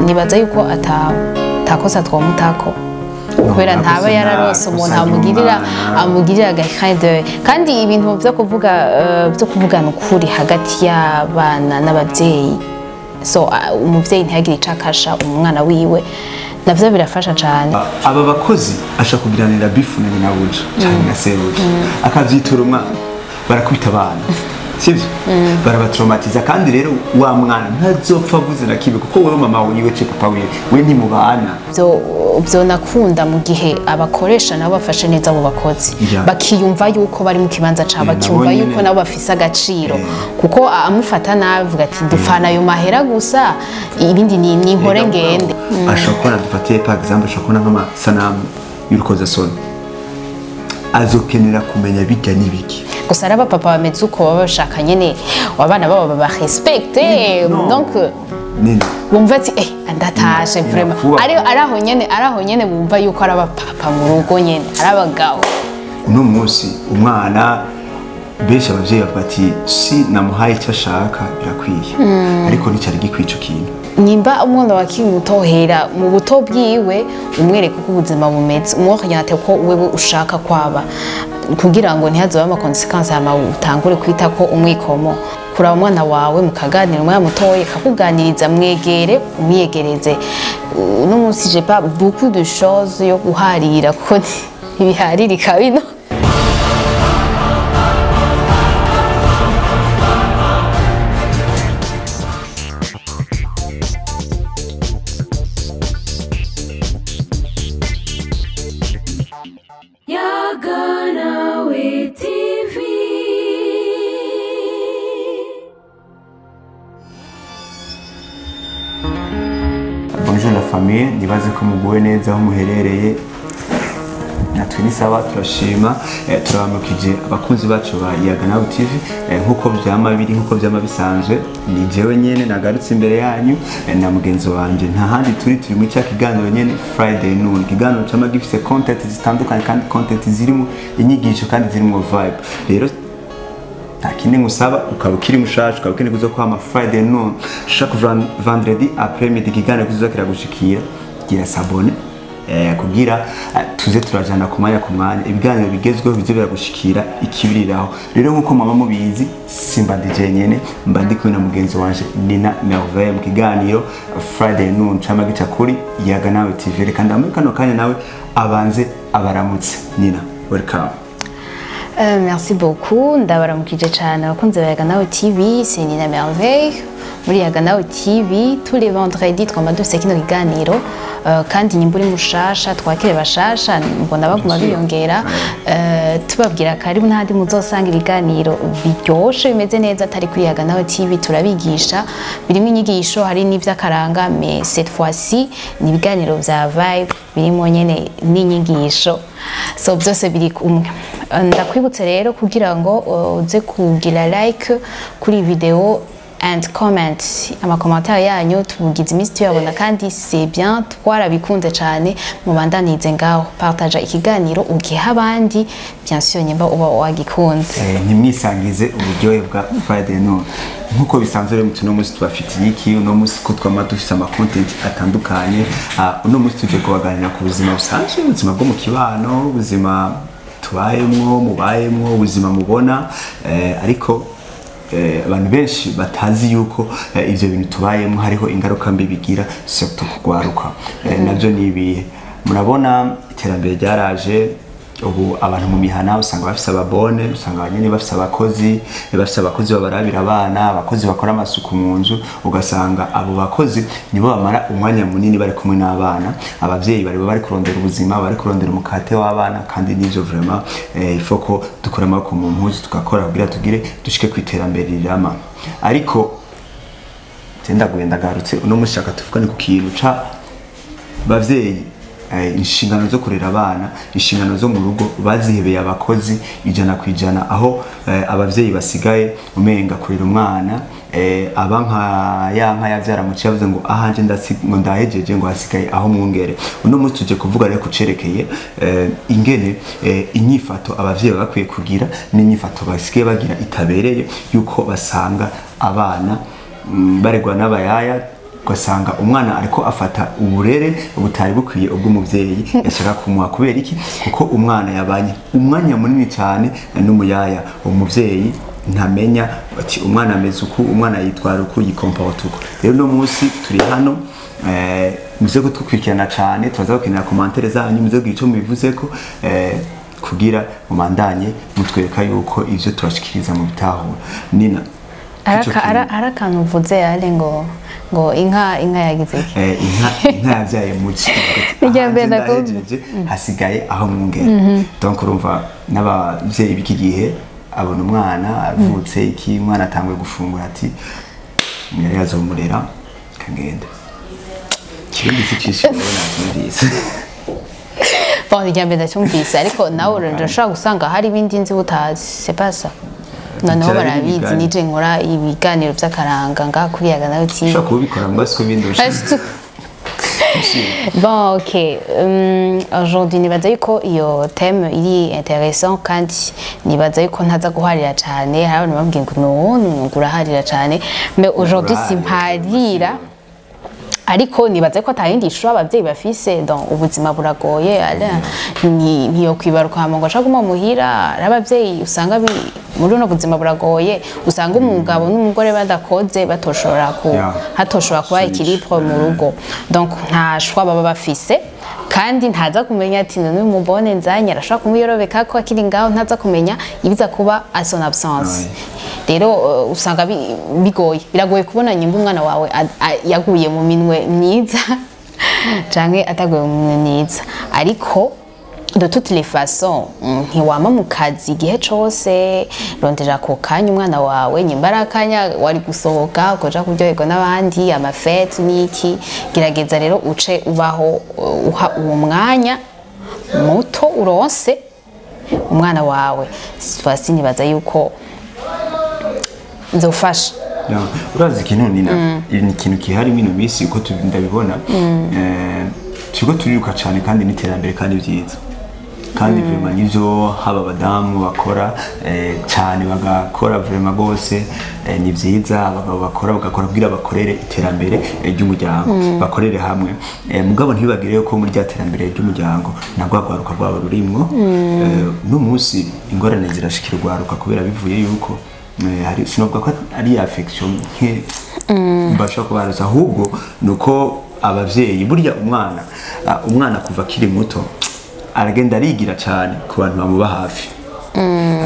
Nibaza yuko atakosa twomutako kubera ntaba yararose umuntu amugirira agakade. Kandi ibintu byo kuvuga byo kuvugana ukuri hagati y'abana n'abavyeyi, so umuvyeyi ntihagire icakasha umwana wiwe, navyo birafasha cane. Aba bakozi ashaka kugiranira bifu na nyinabuja cyane na sebuja, akavyitura umwana, barakubita abana, sivyo? Barabatraumatiza. Kandi rero wa mwana ntazopfa avuze na kibe, kuko wewe mama wiwe ce papa wiwe we ntimubana. Byo nakunda mu gihe abakoresha nabo bafashe neza abo bakozi, bakiyumva yuko bari mu kibanza cabo, bakiyumva yuko nabo bafise agaciro, kuko amufata nabi avuga ati dufana ayo mahera gusa, ibindi ni nkore ngende. Ashobora kubona, dufatiye par exemple, ashobora kubona nk'amasanamu y'urukozasoni, azokenera kumenya bijya n'ibiki. Gusa ari abapapa bameze uko baba bashaka nyene abana babo baba respecte, donc bumva ati ndatashe vraiment, ari aho nyene bumva yuko ari abapapa mu rugo nyene, ari abagabo. Uno munsi umwana benshi abavyeyi bavuga ati si namuhaye icyo ashaka birakwiye, ariko nticyari gikwiye ico kintu. Nimba umwana wakiri mutohera mu buto bwiwe, umwereke uko ubuzima bumeze, umworiente ko wewe ushaka kwaba, kugira ngo ntihazobe ama consequences hama utangure kwita ko umwikomo. Kuraba umwana wawe mukaganira, umwana mutoye kakuganiriza, mwegere, umwiyegereze. Uno munsi j'ai pas beaucoup de choses yo guharira kuko ntibiharirika bino. Bonjour la famille, nibaze ko muguwe neza aho muherereye. Natwe ni sawa, turashima. Turabamukije abakunzi bacu ba Yaga Nawe TV. Nkuko vyama biri, nkuko vyama bisanzwe, ni jewe nyene nagarutse imbere yanyu na mugenzi wanje. Nta handi turi muri cya kiganiro nyene Friday noon, ikiganiro cama gifise content zitandukanye kandi content zirimo inyigisho kandi zirimo vibe. Rero nta kindi ngusaba, ukaba ukiri mushasha, ukaba ukeneye kuza kwama Friday noon chaque vendredi après midi, ikiganiro kizoza kiragushikira. Gira s'abonner kugira tuze turajana ku mwanya ku mwanya, ibiganiro bigezweho bize biragushikira ikibiriraho. Rero nkuko mama mubizi, simba DJ nyene, mba ndi kumwe na mugenzi wanje Nina Merveille mu kiganiro Friday noon cama gica kuri Yaga Nawe TV. Reka ndamuhe kano kanya nawe abanze abaramutse. Nina, welcome. Merci beaucoup, ndabaramukije cyane abakunzi ba Yaga Nawe TV, c'est Nina Merveille muri Yaga Nawe TV tous les vendredis twama dufise kino kiganiro. Kandi nyimba uri mushasha twakire bashasha, mbona baguma biyongera. Tubabwira karibu n'ahandi muzosanga ibiganiro biryoshe bimeze neza atari kuri Yaga Nawe TV. Turabigisha birimo inyigisho, hari n'ivy'akaranga, mais cette fois-ci ni ibiganiro vya vibe birimo nyene n'inyigisho, so byose biri kumwe. Ndakwibutse rero kugira ngo uze kugira like kuri video and comment, amakomentari yanyu tugize iminsi tuyabona kandi c'est bien, twarabikunze cyane. Mubandanize ngaho, partage ikiganiro ugiha abandi, bien sûr nyimba uba wagikunze. Ntimwisangize uburyohe bwa Friday noon. Nkuko bisanzwe rero uno munsi tubafitiye iki, uno munsi ko twama dufise ama content atandukanye. Uno munsi tuje kubaganira ku buzima busanzwe, ubuzima bwo mu kibano, ubuzima tubayemwo, mubayemwo, ubuzima mubona, ariko abantu benshi batazi yuko ivyo bintu tubayemo hariho ingaruka mbi bigira surtout kugwaruka. Navyo ni ibihe? Murabona iterambere ryaraje, ubu abantu mu mihana usanga bafise ababone, usanga abanyene bafise abakozi, bafise abakozi babarabira abana, abakozi bakora amasuku mu nzu, ugasanga abo bakozi nibo bamara umwanya munini bari kumwe n'abana. Abavyeyi bari kurondera ubuzima, bari kurondera umukate w'abana, kandi nivyo vraiment il faut ko dukora amaboko mu mpuzu tugakora kugira tugire dushike kwiterambere rirama. Ariko ndaguye ndagarutse uno mushaka tuvugane ku kintu ca bavyeyi. Inshingano zo kurera abana, inshingano zo mu rugo bazihebeye abakozi 100%, aho abavyeyi basigaye umenga kurera umwana aba nka ya nka yavyara mu cyavuze ngo ahanje ngo ndahejeje ngo hasigaye aho mwungere. Uno munsi tuje kuvuga rero kucerekeye ingene inyifato abavyeyi bakwiye kugira n'inyifato basigaye bagira itabereye, yuko basanga abana baregwa n'abayaya Ugasanga umwana ariko afata uburere butari bukwiye ubw'umuvyeyi yashaka kumuha. Kubera iki? Kuko umwana yabanye umwanya munini cyane n'umuyaya, umuvyeyi ntamenya ati umwana ameze uku, umwana yitwara uku, yikomporta uku. Rero uno munsi turi hano, muze kudukurikirana cyane, turaza gukenera commentaires zanyu, muze kugira ico mubivuzeko, kugira mubandanye mutwereka yuko ivyo tubashikiriza mu bitahura. Nina, ico Hari akantu uvuze yale ngo inka yagize iki? Inka yavyaye muci. Irya mbere ndakumva. Ndahejeje, hasigaye aho mwungera. Donc urumva n'abavyeyi b'iki gihe, abona umwana avutse iki, umwana atanguye gufungura, ati yari yazomurera kagenda. Kirundi si cishi, nacyumvise. Bon, irya mbere ndacyumvise, ariko nawe urashobora gusanga hari ibindi nzi utazi, c'est pas ça. Noneho Bicara barabizi. ibiganiro. Nije nkora ibiganiro by'akaranga ngaha kuri Yaga Nawe TV. Ushobora kubikora mbwa siko bindusha. Bon, ok. Aujourd'hui, nibaza yuko iyo thème iri intéressant, kandi nibaza yuko ntaza guharira cyane. Hari abantu bambwiye ngo no, ngo uraharira cyane, mais aujourd'hui simparira, ariko nibaza ko atayindi shuri abavyeyi bafise. Donc ubuzima buragoye. Alain, ntiyo kwibaruka hama ngo ashaka guma muhira. Hari abavyeyi usanga muri buno buzima buragoye, usanga umugabo n'umugore badakoze batoshobora ku hatoshobora kuba équilibre mu rugo. Donc nta choix baba bafise, kandi ntaza kumenya ati none umubone nzanye arashobora kumuyorobeka ko akiri ngaho, ntaza kumenya ibiza kuba à son absence. Rero usanga bigoye, biragoye kubona nyimba umwana wawe yaguye mu minwe myiza canke ataguye mu minwe myiza. Ariko de toutes les façons, ntiwama mu kazi igihe cose. Rondera ako kanya umwana wawe, nyimba ari akanya wari gusohoka ukaja kuryoherwa n'abandi, ama fêtes n'iki, gerageza rero uce ubaho, uha uwo mwanya muto uronse umwana wawe. Twasi nibaza yuko nzofasha. Ya, urazi ikintu, Nina, ni ikintu kihari mino minsi uko ndabibona, turiko turiruka cyane kandi n'iterambere, kandi byiza, kandi vraiment nivyo, haba abadamu bakora cyane, bagakora vraiment bose, ni vyiza. Abagabo bakora, bagakora kugira bakorere iterambere ry'umuryango, bakorere hamwe. Mugabo ntibibagire ko muri rya terambere ry'umuryango nabwo rwaruka rwabo rurimwo. No munsi ingorane zirashikira urwaruka kubera bivuye yuko hari, sinovuga ko ari affection nke bashobora kubaroza, ahubwo nuko abavyeyi burya umwana kuva akiri muto aragenda arigira cyane ku bantu bamuba hafi.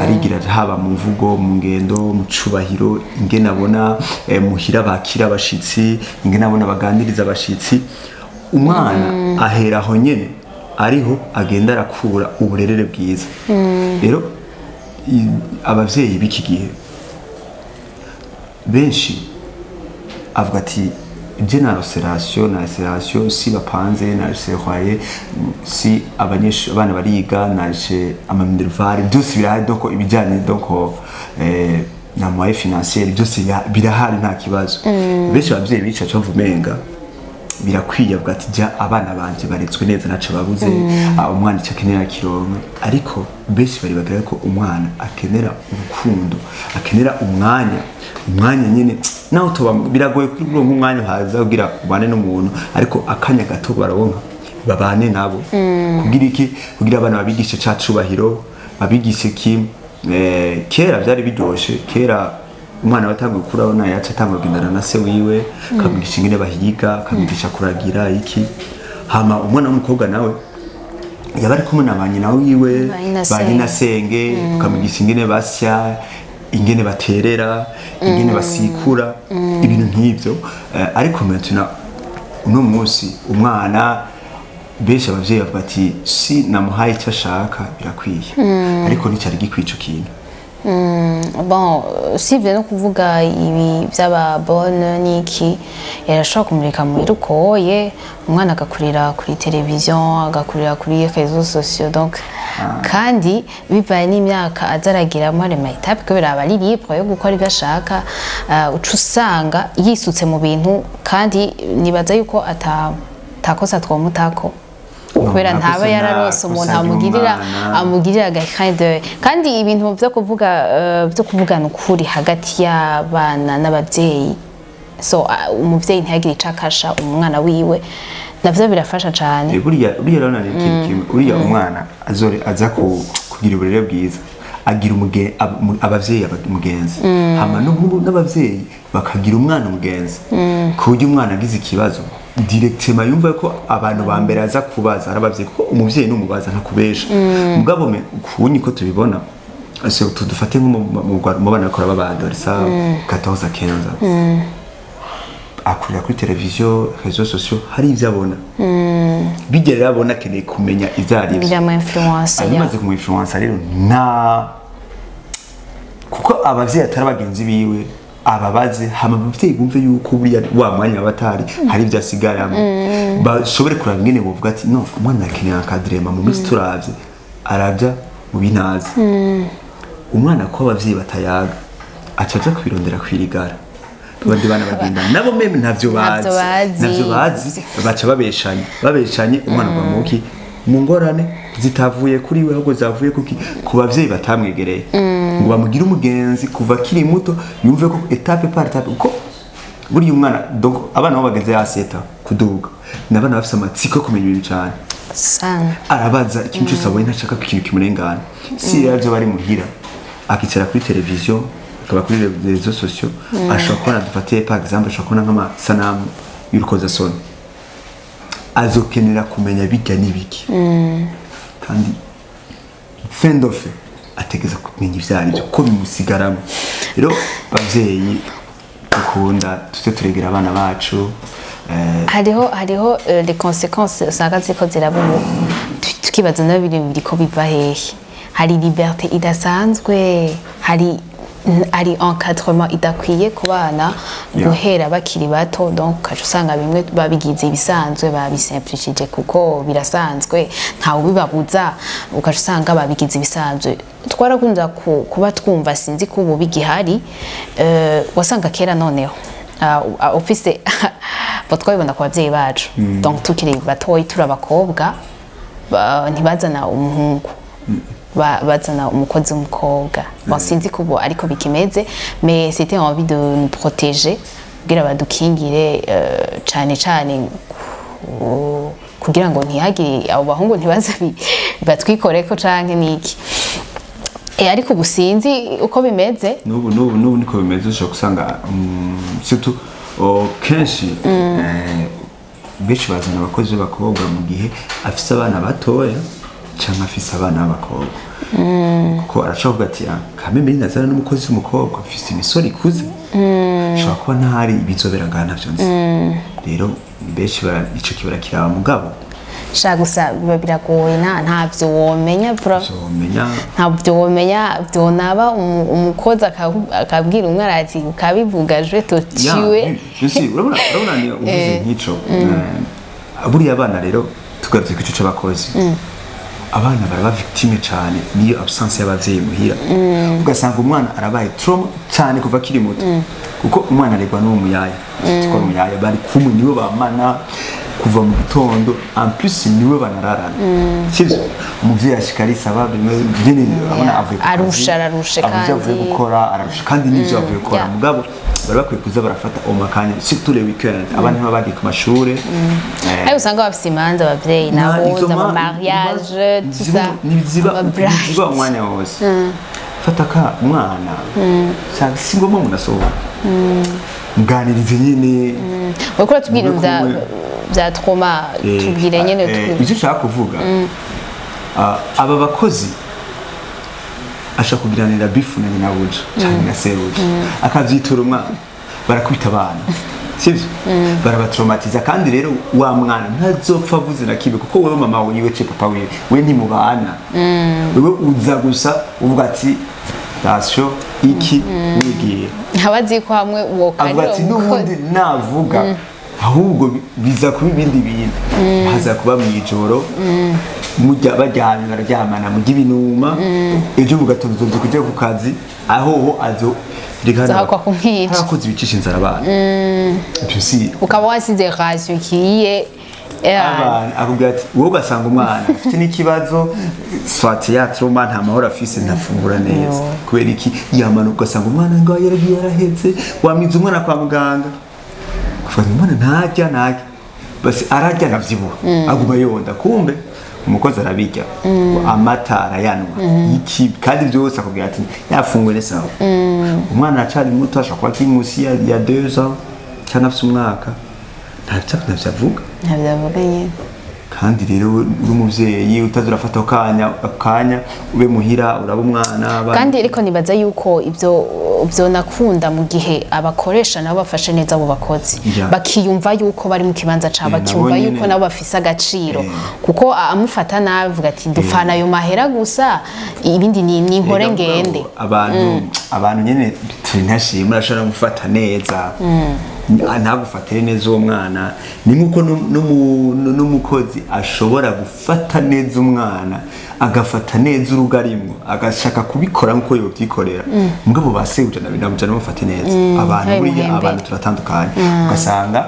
Arigira haba mu mvugo, mu ngendo, mu cubahiro, ingene abona muhira bakira abashitsi, ingene abona baganiriza abashitsi. Umwana ahera aho nyene, ariho agenda arakura uburerere bwiza. Rero abavyeyi b'iki gihe benshi avuga ati je na relation na relation si bapanze na foyer, si abanyeshuri, abana bariga, naje ama minerval byose birahari, donc ibijyanye donc na moyen financier byose birahari, nta kibazo. Benshi abavyeyi bica cyo umenga birakwiye, avuga ati jya abana banje baretswe neza, ntaco babuze, umwana icyo akenera kironka. Ariko benshi bari bagira ko umwana akenera urukundo, akenera umwanya, umwanya nyene naho tuba biragoye kuri uronka umwanya haza kugira ubane n'umuntu, ariko akanya gato baronka babane nabo. Kugira iki? Kugira abana babigishe ca cubahiro, babigishe ki kera byari biryoshe. Kera umwana watanguye gukura abona yaca atangura kugendana na se wiwe, akamwigisha ingene bahiga, akamwigisha kuragira iki. Hama umwana w'umukobwa nawe yaba ari kumwe na ba nyina wiwe, Ba nyinasenge. ba nyinasenge, ukamwigisha ingene basya, ingene baterera, ingene basikura, ibintu nk'ibyo. Ariko maintenant uno munsi umwana, benshi abavyeyi bavuga ati si namuhaye icyo ashaka birakwiye, ariko nticyari gikwiye ico kintu. Bon, usibye no kuvuga ibi by'aba bonnes n'iki, yarashobora kumurika muhira ukoye, umwana agakurira kuri televiziyo, agakurira kuri réseaux sociaux. Donc kandi bivaye n'imyaka aza aragiramo, hari ama étapes, kubera aba ari libre yo gukora ibyo ashaka, uca usanga yisutse mu bintu. Kandi nibaza yuko ata takosa twomutako, kubera nta ntaba kosa, yararose nta umuntu kosa amugirira ry'umwana. Amugirira aga de. Kandi ibintu byo kuvuga, byo kuvugana ukuri hagati y'abana n'ababyeyi, So umuvyeyi ntihagire ico akasha umwana wiwe, navyo birafasha cane. Buriya rero ni ikintu kimwe, uriya umwana azore aza kugira uburere bwiza, agira abavyeyi umugenzi, hama n'abavyeyi bakagira umwana umugenzi, ku buryo umwana agize ikibazo directement yumva ko abantu ba mbere aza kubaza ari abavyeyi, kuko umuvyeyi n'umubaza ntakubesha. Mugabo me kunyi ko tubibona, surtout dufate nko mu bana bakora b'abadolescents 14 à 15 ans, akurira kuri televiziyo, réseaux sociaux, hari ibyo abona, bijya rero abona akeneye kumenya ibyo ari byo. Biramu influence ya. Bimaze kumu influence rero, nta kuko abavyeyi atari bagenzi biwe ababaze, hama abavyeyi bumve yuko buriya wa mwanya baba batari hari ibyo asigaramo, bashobore kuraba ingene bovuga ati: "No, umwana akeneye encadrement." Mu minsi turavye araja mu bintazi umwana, ko abavyeyi batayaga, aca aja kwirondera kwirigara, abandi bana bagenda nabo même ntavyo bazi. Ntavyo bazi. Ntavyo bazi, baca babeshanye, umwana agwa muki mu ngorane zitavuye kuri we, ahubwo zavuye kuki ku bavyeyi batamwegereye ngo bamugire umugenzi kuva akiri muto, yumve ko étape par étape, kuko buriya umwana, donc abana bo bageze ya seta kuduga, ni abana bafise amatsiko yo kumenya ibintu cane. Sana. Arabaza ikintu cyose abonye, ntashaka ko ikintu kimurengana. Si rero byo bari muhira, akicara kuri televiziyo, akaba kuri réseaux sociaux, ashobora kubona, dufatiye par exemple, ashobora kubona nk'amasanamu y'urukozasoni, azokenera kumenya bijya n'ibiki, kandi fin de fait ategeza kumenya ivyo ari byo, ko bimusigaramo. Rero bavyeyi dukunda, tuze turegera abana bacu. Hariho les conséquences usanga ziko ziraba ubu, tukibaza nayo biri biriko biva hehe. Hari liberté idasanzwe, hari encadrement idakwiye ku bana guhera bakiri bato. Donc ukaca usanga bimwe babigize ibisanzwe, babisimplishije kuko birasanzwe, ntawe ubibabuza, ukaca usanga babigize ibisanzwe. Twarakunda kuba twumva, sinzi ko ubu bigihari, wasanga kera noneho ufise bo twabibona ku babyeyi bacu, donc tukiri batoyi, turi abakobwa, ntibazana umuhungu, bazana umukozi w'umukobwa. Bon, sinzi ko ubu ariko bikimeze, mais c'était envie de nous protéger, kugira badukingire, cane cane kugira ngo ntihagire abo bahungu ntibaze batwikoreko canke niki. Ariko ubu sinzi uko bimeze. N'ubu niko bimeze. Ushobora gusanga surtout kenshi benshi bazana abakozi b'abakobwa mu gihe afise abana batoya cyangwa afise abana b'abakobwa, kuko arashobora kuvuga ati: "Ah, kameme nazana n'umukozi w'umukobwa, mfise imisore ikuze, ashobora kuba ntahari, ibizobera ngaha ntavyo nzi." Rero benshi ico kibara kiraba, mugabo Sha, gusa biba biragoye, ntavyo womenya bro. Uzomenya. Ntabyo womenya, byonaba umukozi akabwira umwana ati: "Ukabivuga je te tue." You see, urabona ni uvuze nk'ico, buriya abana rero, tugarutse ku ico c'abakozi, abana baraba victime cyane niyo absence y'abavyeyi muhira, ugasanga umwana arabaye trauma cyane kuva akiri muto, kuko umwana aregwa n'uwo muyaya, kuko umuyaya bari kumwe, niwe bamana kuva mu gitondo, en plus niwe banararana, sivyo? Umuvyeyi ashika arisaba bimwe nyene, urabona avuye ku kazi, Arusha, ararushe. Avuye avuye Kandi. gukora, ararusha, kandi n'ivyo avuye gukora. Mugabo bari bakwiye kuza barafata umakanya, surtout les weekend, abana ntibaba bagiye ku mashure. Ariko usanga bafise imanza abavyeyi nabo, izo z'ama mariage, tout ça, ntiziba ama bride. Ntiziba umwanya wose. Fata ka umwana, si ngombwa munasohoka, muganirize nyine. Uriko uratubwira Mube vya kumwe. vya trauma, tubwire nyene. Icyo ushaka kuvuga, aba bakozi ashaka kugiranira bifu na nyina buja cyangwa na sebuja, akavyitura umwana, barakubita abana, sivyo? Barabatraumatiza, kandi rero wa mwana ntazopfa avuze na kimwe, kuko wewe mama wiwe ce papa wiwe, we ntimubana, wewe uza gusa uvuga ati ration iki wigiye. Abazi ko hamwe Avuga wokarira ati umukozi. N'ubundi navuga, ahubwo biza kuba ibindi bintu, haza kuba mu ijoro, mujya baryamye, bararyamana, mujya ibinuma, ejo mugatondo uzoza kujya ku kazi, aho ho azo reka. Azohakwa kumwica. Hari abakozi bicisha inzara abana. Ibyo si Ukaba wasize ration ikiye. Abana akubwira ati wowe, ugasanga umwana afite n'ikibazo, swati ya trauma, nta mahoro afise, ntafungura neza. Kubera iki? Yamanuka, ugasanga umwana ngo yaragiye yarahetse, wamwiza umwana kwa muganga. Kufata umwana ntarya ntarya basi ararya akavyibuha aguma yonda, kumbe umukozi arabirya, amata arayanwa iki, kandi byose akubwira ati yafunguye ni sawa. Umwana aracari muto, ashobora kuba akiri munsi ya 2 ans cyangwa afise umwaka, ntavyo avuga. Ntabyo avuga nyine. Kandi rero uri umuvyeyi utaza urafata akanya ube muhira uraba umwana. Kandi ariko nibaza yuko ibyo byo nakunda mu gihe abakoresha nabo bafashe neza abo bakozi, bakiyumva yuko bari mu kibanza cabo, bakiyumva yuko nabo bafise agaciro, kuko amufata nabi avuga ati dupfana ayo mahera gusa, ibindi ni nkore ngende. Abantu nyene turi ntashimwe, urashobora gufata neza ntagufatire neza uwo mwana. Ni nkuko n'umukozi ashobora gufata neza umwana, agafata neza urugo arimwo, agashaka kubikora nkuko yobyikorera, mugabo basebuja nabuja namufate neza. Abantu buriya abantu turatandukanye, ugasanga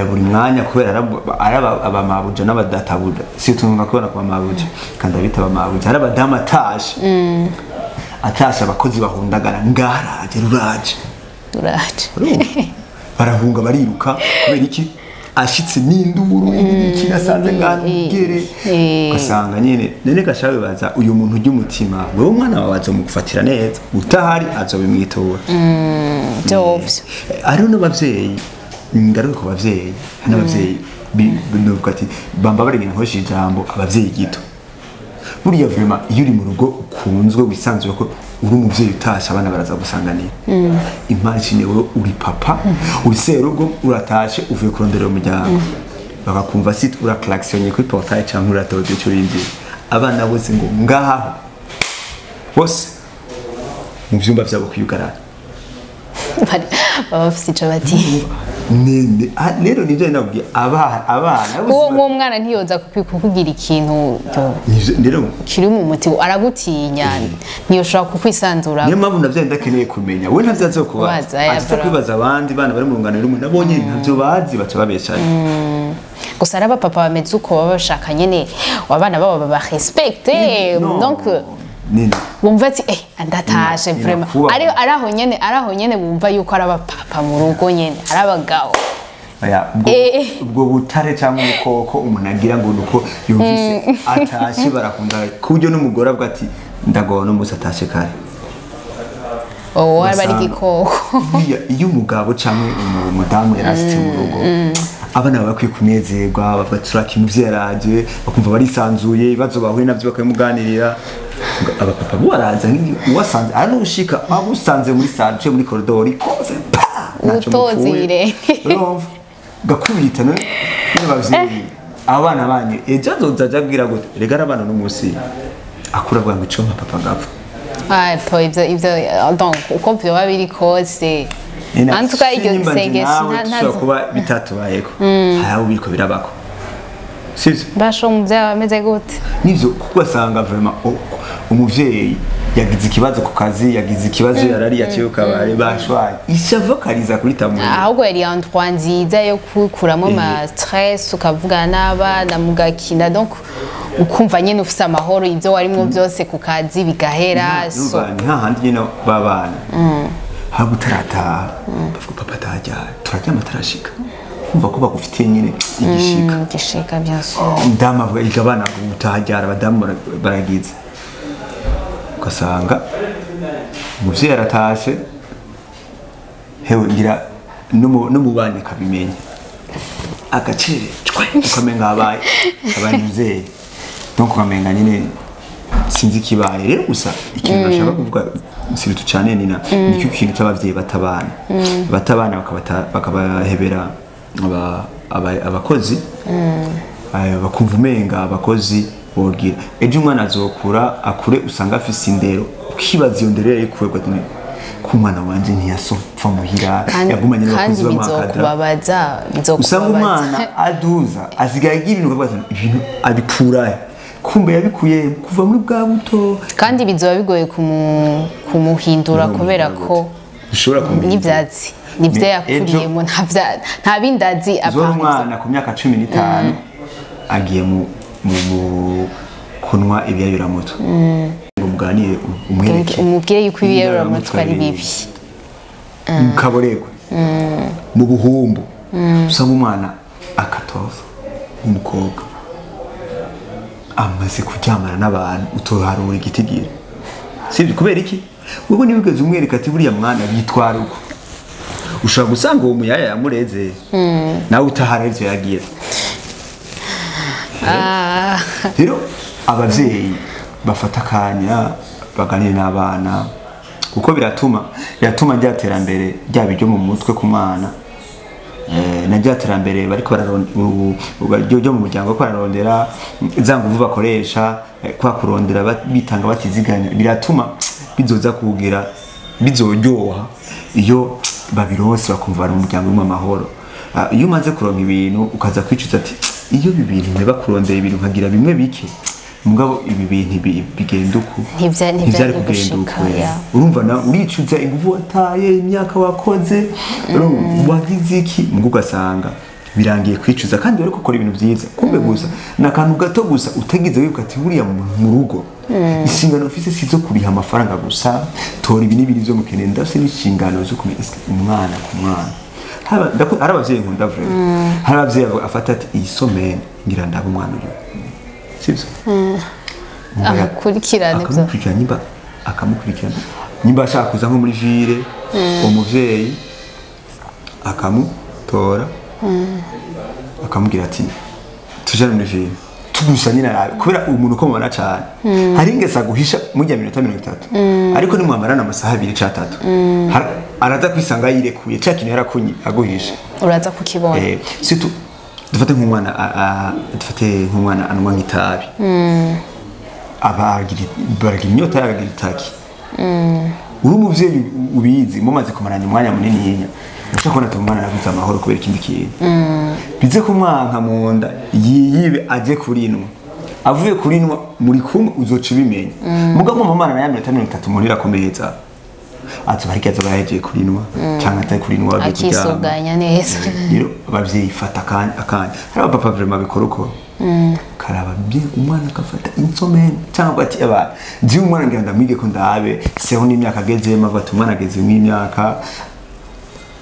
buri mwanya kubera ari abamabuja n'abadatabuja, si tunga kubona ku bamabuja kandi abita abamabuja ari abadamu atashe atashe, abakozi bahundagara ngaraje ruraje ruraje barahunga bariruka kubera iki ashitse n'induru iki nasanze ngangere, ugasanga nyene nene gashawe baza uyu muntu ujya umutima wewe umwana wawe azomugufatira neza, utahari azobimwitora. Byovyo ari no bavyeyi, ngaruka ku bavyeyi, n'abavyeyi bivuga ati bamba barengena nkoresha ijambo abavyeyi gito. Buriya vraiment iyo uri mu rugo ukunzwe wisanzuye ko uri umuvyeyi utashe abana baraza gusanganira. Imagine wowe uri papa, uri serugo, uratashe uvuye kurondera umuryango, bakakumva si uraklaxonye kuri portail cyangwa uratode cyo winjira, abana bose ngo ngaho bose mu vyumba vyabo kwiyugarana baba bafise ico bati nene. Rero nivyo nabwiye abana uwo mwana ntiyoza kukugira ikintu kiri mu muti, aragutinya ntiyoshobora kukwisanzura. Niyo mpamvu navyo ndakeneye kumenya we ntavyo azokubaza, aza kwibaza abandi bana bari mu rungano rumwe nabonye ntavyo bazi baca babeshanya. Gusa ari abapapa bameze uko baba bashaka nyene abana babo baba respecte, donc bumva ati ndatashe vraiment, ari araho nyene bumva yuko ari abapapa mu rugo nyene ari abagabo. Ubwo butare cyangwa ubukoko umuntu agira ngo nuko yumvise atashe barakunda kuburyo n'umugore avuga ati ndagowe no musa atashe kare. Oh, aba ari igikoko. Iyo umugabo cyangwa umudamu yarasitse mu rugo, abana baba bakwiye kunezerwa, bavuga turaki umuvyeyi yaraje, bakumva barisanzuye, ibibazo bahuye navyo bakabimuganirira. Abapapa bo baraza uwasanze ari ushika abusanze muri salle cyo muri koridori kose pa utozire gakubita none n'abavyeyi abana banyu ejo azoza aja abwira gute rega arabana n'umunsi akura avuga ngo ico mpa papa gapfa. Ah po ivyo donc uko vyoba biri kose antuka iryo sengesho ntazo kuba bitatubayeko hari aho biriko birabako sivyo basho umuvyeyi ameze gute nivyo kuko asanga vraiment umuvyeyi yagize ikibazo ku kazi, yagize ikibazo yarari yaciye kabare bashwaye ishavokaliza kuri tamu, ahubwo yari endroit nziza yo kukuramo ama stress ukavugana n'abana mugakina, donc ukumva nyene ufise amahoro ivyo warimwo byose ku kazi bigahera. So ni hahandi nyene babana hago utarataha bavuga papa atajya turaryama atarashika, kumva ko bagufitiye nyene igishika igishika bien sûr. Ndama avuga igabana utajyara abadamu baragize, ugasanga umuvyeyi aratashe hewe ngira n'umubanye akabimenya agacerejwe ukamenga abaye umuvyeyi, donc ukamenga nyene sinzi ikibaye. Rero gusa ikintu nashaka kuvuga surtout cyane nina nicyo kintu c'abavyeyi batabana bakabahebera abakozi, bakumva umenga abakozi bogira ejo umwana azokura akure usanga afise indero, ukibaza iyo ndero yayikuye gute ku mwana wanje ntiyasopfa muhira yagumanye n'abakozi b'amakadra, usanga umwana aduza asigaye agira ibintu ukavuga ibintu abikurahe kumbe yabikuye kuva muri bwa buto, kandi bizoba bigoye kumuhindura kubera ko ushobora kumenya n'ivyatsi nivyo yakuriyemo nta bindi azi. Apana umwana ku myaka 15 agiye mu kunywa ibiyayuramutwe, ngo muganire umwereke umubwire yuko ibiyayuramutwe ari bibi, mu kaborerwe mu buhumbu Usanga umwana akatoza umukobwa amaze kuryamana n'abantu utoharura igitigiri, sibyo? Kubera iki? Wowe ntibigeze umwereka ati buriya mwana bitwara uko. Ushobora gusanga uwo muyaya yamureze nawe utahara ivyo yagira. Rero abavyeyi bafata akanya baganire n'abana, kuko biratuma rya terambere ryaba iryo mu mutwe ku mwana, na rya terambere bariko ryo mu muryango bariko bararondera za nguvu bakoresha, kwa kurondera bitanga batiziganya, biratuma bizoza kugira bizoryoha iyo babironse bakumva bari mu muryango urimo amahoro. Iyo umaze kuronka ibintu ukaza kwicuza ati iyo ibi bintu nteba kurondera ibintu nkagira bimwe bike, mugabo ibi bintu bigenda uku, Ntivyari ntivyari kugenda gushika, uku. Ya. Urumva na uricuza inguvu wataye, imyaka wakoze, urumva wagize iki, mugo ugasanga birangiye kwicuza kandi wari gukora ibintu byiza. Kumbe gusa ni akantu gato gusa utagize wibuka ati buriya mu rugo inshingano mfise si izo kuriha amafaranga gusa, tora ibi n'ibiri byo mukeneye, ndafise n'inshingano zo kumenya eske umwana ku mwana. Hari abavyeyi nkunda vraiment, hari abavyeyi afata ati iyi semaine ngira ndabe umwana uyu, sivyo? Amukurikirane byo. Akamukurikirana, nimba akamukurikirana, nimba ashaka kuza nko muri ville, uwo muvyeyi akamutora, akamubwira ati tujane muri ville tugusa nyine arabe, kubera umuntu uko mubona cane hari ingeso aguhisha mujya minota 30, ariko nimwamarana amasaha 2 canke 3 araza kwisanga yirekuye ca kintu yarakunye aguhisha. Uraza kukibona. Surtout dufate nk'umwana dufate nk'umwana anywa nk'itabi, aba baragira inyota, yaragira itaki. Uri umuvyeyi ubizi, mumaze kumaranya umwanya munini yinya, ushaka kubona ati umwana yarabuze amahoro kubera ikindi kintu, bize kumwanka mu nda yiyibe aje kurinwa, avuye kurinwa muri kumwe uzoca ubimenya. Mugabo mumara na ya minota 30 murira ku meza, azoba ariko azoba yahejeje kurinwa canke atari kurinwa, bagiye kuryama. Akisuganya neza. Rero abavyeyi fata akanya, akanya. Hari abapapa vraiment bikora uko, karaba bien umwana akafata insomene, cyangwa ati abana jewe umwana ngira ndamwige ko ndabe seho n'imyaka agezemo, avuga ati umwana ageze nk'imyaka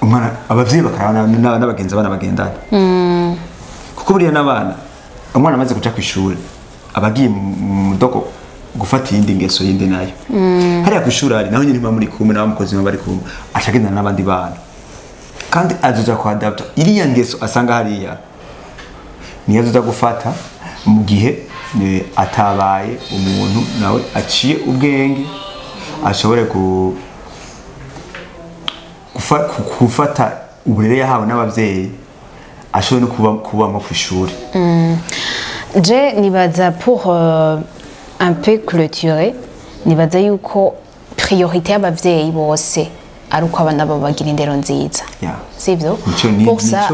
umwana, abavyeyi bakaraba n'abagenzi abana bagendana, kuko buriya n'abana umwana amaze kuja kw'ishuri aba agiye mu doko gufata iyindi ngeso yindi nayo. Hariya kw'ishuri ari naho nyine muba muri kumwe n'abamukozi, muba bari kumwe, aca agendana n'abandi bana kandi azoja kuadapta iriya ngeso asanga hariya, niyo azoja gufata mu gihe atabaye umuntu nawe aciye ubwenge ashobore gufata uburere yahawe n'abavyeyi, ashobore no kubamo kw'ishuri. Je nibaza pour un peu clôturer, nibaza yuko priorité y'abavyeyi bose ari uko abana babo bagira indero nziza, sivyo? Pour ça,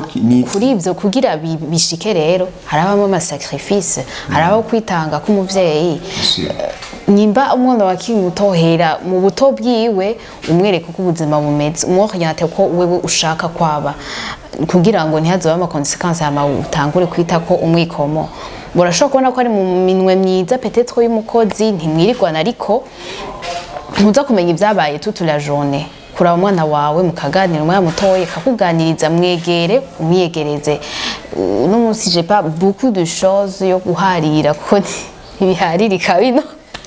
kuri ivyo kugira bishike rero harabamo ama sacrifice, harabaho kwitanga k'umuvyeyi. Sûr. Nimba umwana wakiri muto, hera mu buto bwiwe umwereka uko ubuzima bumeze, umworiente ko wewe ushaka kwaba, kugira ngo ntihazobe ama conséquences hama utangure kwita ko umwikomo. Urashobora kubona ko ari mu minwe myiza peut-être y'umukozi, ntimwirirwana, ariko ntuza kumenya ibyabaye toute la journée. Kuraba umwana wawe mukaganira umwana mutoya akakuganiriza, mwegere, umwiyegereze. Uno munsi j'ai pas beaucoup de choses yo guharira kuko ntibiharirika bino.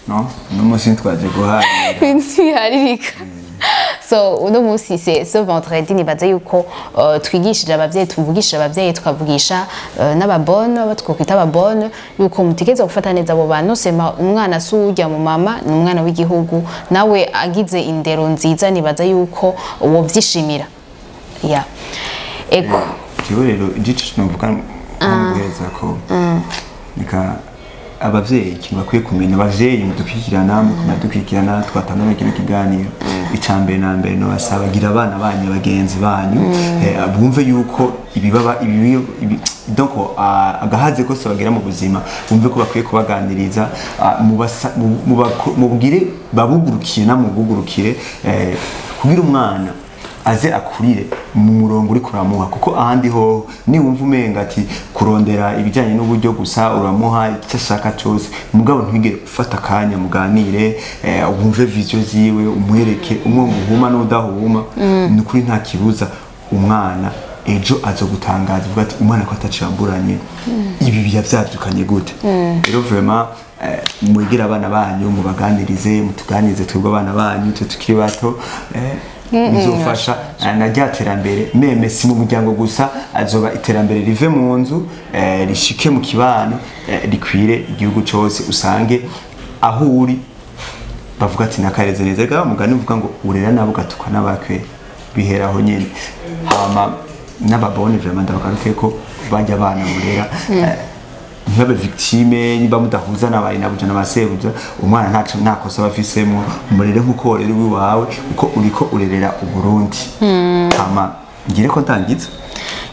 No, uno munsi ntitwaje guharira. Ntibiharirika. So uno munsi, c'est ce vendredi, nibaza yuko twigishije abavyeyi, tuvugishije abavyeyi, tukavugisha n'ababone abo twokwita ababone, yuko mutegerezwa gufata neza abo bantu. Sema umwana si uwurya mu mama, ni umwana w'igihugu, nawe agize indero nziza nibaza yuko wovyishimira ya ego. Jewe rero igice novuga nko guhereza ko nika abavyeyi, ikintu bakwiye kumenya, abavyeyi mudukurikirana, mukunda dukurikirana, twatanga kino kiganiro, ica mbere na mbere nobasaba, gira abana banyu bagenzi banyu, bumve yuko ibibaba ibi donc agahaze kose bagira mu buzima, bumve ko bakwiye kubaganiriza, mubwire babugurukiye namubugurukire, kugira umwana aze akurire mu murongo uri kuramuha. Kuko ahandi ho niwumva umenga ati kurondera ibijyanye n'uburyo gusa, uramuha icyo ashaka cyose, mugabo ntwigere ufata akanya muganire, wumve vision ziwe, umwereke umwe muhuma n'udahuma. Ni ukuri nta kibuza umwana Ejo azogutangaza uvuga ati umwana ko atacamburanye, ibi biya vyavyukanye gute? Rero vraiment, mwegere abana banyu, mubaganirize, mutuganirize twebwe abana banyu, twe tukiri bato, bizofasha na rya terambere. Même si mu muryango gusa, azoba iterambere rive mu nzu, rishike mu kibano, rikwire igihugu cose. Usange aho uri bavuga ati nakareze neza. Rega mugani uvuga ngo urera nabo ugatukwa n'abakwe, biheraho nyene. Hama n'ababone, vraiment ndabagaruke ko bajya abana murera, ntibabe victime niba mudahuza n'abaye nabuja n'abasebuja. Umwana ntaco, nta kosa aba afisemwo. Murere nk'uko worera iwawe, kuko uriko urerera Uburundi. Hama ngire ko ntangiza.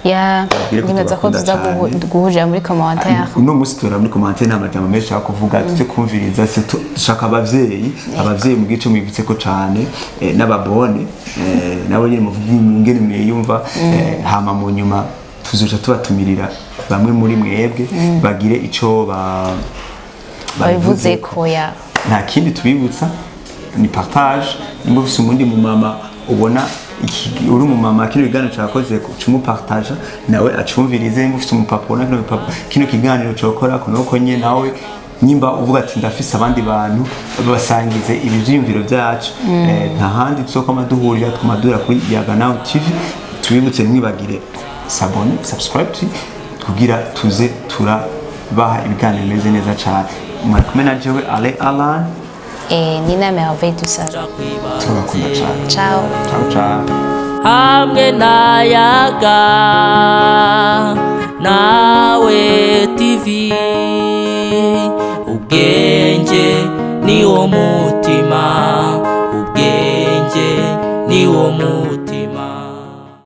Ya. Babwire ko Nibaza ko tubakunda tuza cane. Guhurira muri commentaire. Uno munsi tora muri commentaire, nta majambo menshi ashaka kuvuga, tuze kumviriza. Dushaka abavyeyi mu gice mwibutse ko cane, n'ababone, nabo nyene muvuge ingene mwiyumva. Hama mu nyuma tuzoca tubatumirira bamwe muri mwebwe bagire ico ba Babivuze ko ya. Nta kindi tubibutsa ni partage. Nimba ufise umundi mu mama ubona uri mu mama kino kiganiro cyakoze, cumupartage nawe acumvirize. Nimba ufise umupapa ubona kino kiganiro cokora kunuko nye nawe, nimba uvuga ati ndafise abandi bantu, basangize ibi vyiyumviro vyacu. Nta handi tuzokoma duhurira, twama duhurira kuri Yaga Now TV. Tubibutse, ntimwibagire s'abonner, subscribe, kugira tuze turabaha ibiganiro bimeze neza cane. Mwari kumwe na jewe Ale Alan. Et Nina Merveille tout ça. Turabakunda cane. Ciao. Ciao ciao. Hamwe n'ayaga.